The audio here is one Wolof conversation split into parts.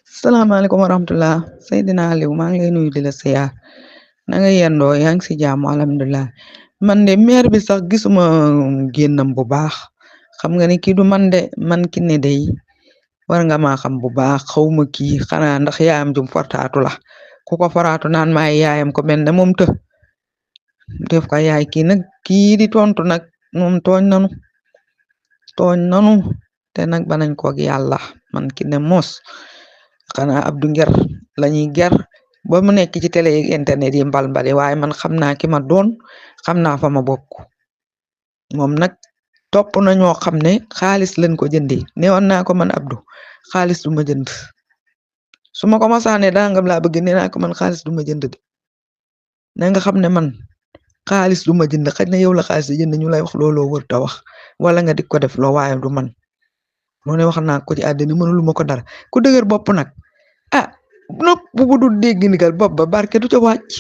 salaamaaleykum wa rahmatulah Seydina Aliou maa ngi lay nuyu di la siyaar na nga yendoo yaa ngi si jàmm alhamdulilah man de maire bi sax gisuma génnam bu baax xam nga ni kii du man de man ki ne day war nga maa xam bu baax xawma kii xanaa ndax yaayam jum fortaatu la ku ko foraatu naan maay yaayam ko mel ne moom të def ko yaay kii nag kii di tontu nag moom tooñ nanu te nag banañ koog yàlla man ki ne mos xanaa Abdou Nguer lañuy ger ba mu nekk ci télé yi internet yi mbali waaye man xam naa ki ma doon xam naa fa ma bokk moom nag topp na ñoo xam ne xaalis lañ ko jëndee newoon naa ko man Abdou xaalis du ma jënd su ma ko masaane dangam laa bëgg nee naa ko man xaalis du ma jënd de na nga xam ne man xaalis du ma jënd xëy na yow la xaalis di jënd ñu lay wax looloo wër ta wax wala nga di ko def loo waaye du man moo ne wax naa ko ci àddina mënulu ma ko dara ku dëgër bopp nag nopp bu dul dégg ndigal bopp ba barke du ca wàcc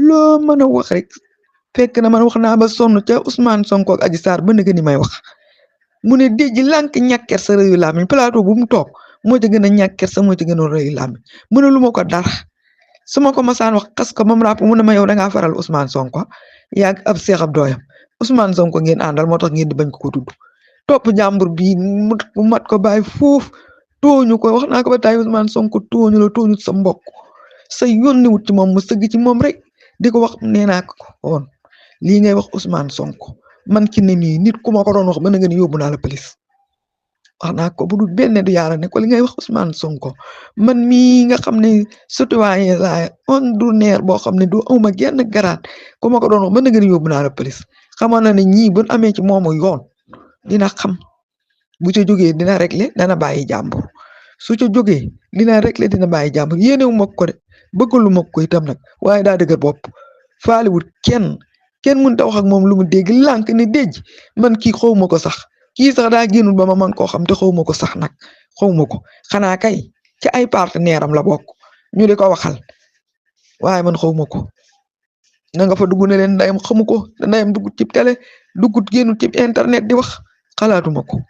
loo mën a wax rek fekk na man wax naa ba sonn ca Ousmane Sonko ak Adji Sarr ba nga ni may wax mu ne déj lànk ñàkker sa rëyu làmmiñ plateau bu mu toog moo ci gën a ñàkker sa moo ci gën a rëyu làmmiñ mënulu ma ko dara su ma ko masaan wax xas ko moom ràpp mu ne ma yow dangaa faral Ousmane Sonko yaag ab seex ab dooyam Ousmane Sonko ngeen àndal moo tax ngeen di bañ ko tudd topp jàmbur bii mu mat ko bàyyi fuuf tooñu ko wax naa ko ba tey Ousmane Sonko tooñu la tooñu sa mbokk sa yónni wut ci moom mu sëgg ci moom rek di ko wax nee naa ko woon lii ngay wax Ousmane Sonko man ki ne nii nit ku ma ko doon wax ba nga ni yóbbu naa la police wax naa ko bu dul benn du yàlla ne ko li ngay wax Ousmane Sonko man mii nga xam ne citoyen la ordinaire boo xam ne du awma genn garaat ku ma ko doon wax ba nga ni yóbbu naa la police xamoon na ne ñii bu amee ci moomu yoon dina xam bu ca jógee dina régler dana bàyyi jàmbur su ca jógee dina régler dina bàyyi jàmbur yéenewu ma ko de bëggalu ma ko itam nag waaye daa dëgër bopp faaliwut kenn mënut a wax ak moom lu mu dégg lànk ne déj man kii xaw ma ko sax kii sax daa génnul ba ma man koo xam te xaw ma ko sax nag xaw ma ko xanaa kay ci ay partenaire am la bokk ñu di ko waxal waaye man xaw ma ko na nga fa dugg ne leen ndayam xamu ko ndayam dugg ci télé duggut génnul ci internet di wax xalaatuma ko